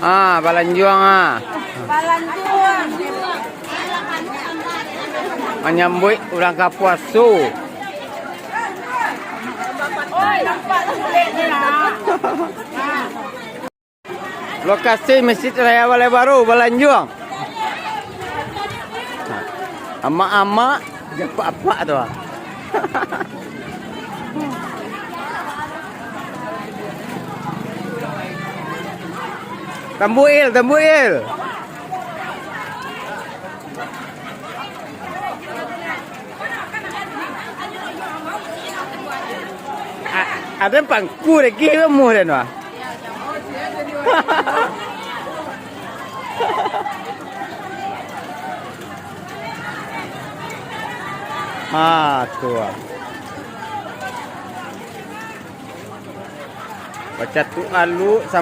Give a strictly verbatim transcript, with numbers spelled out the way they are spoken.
Ah, balanjuang ah. Manyambuik urang ka puaso. Lokasi Masjid Raya Balai Baru, balanjuang. Amak-amak, apak-apak tu ah. Tambuil, tambuil. A-, ada pangku lagi kamu dan wah. Ah, tu ah. Bacatuk aluk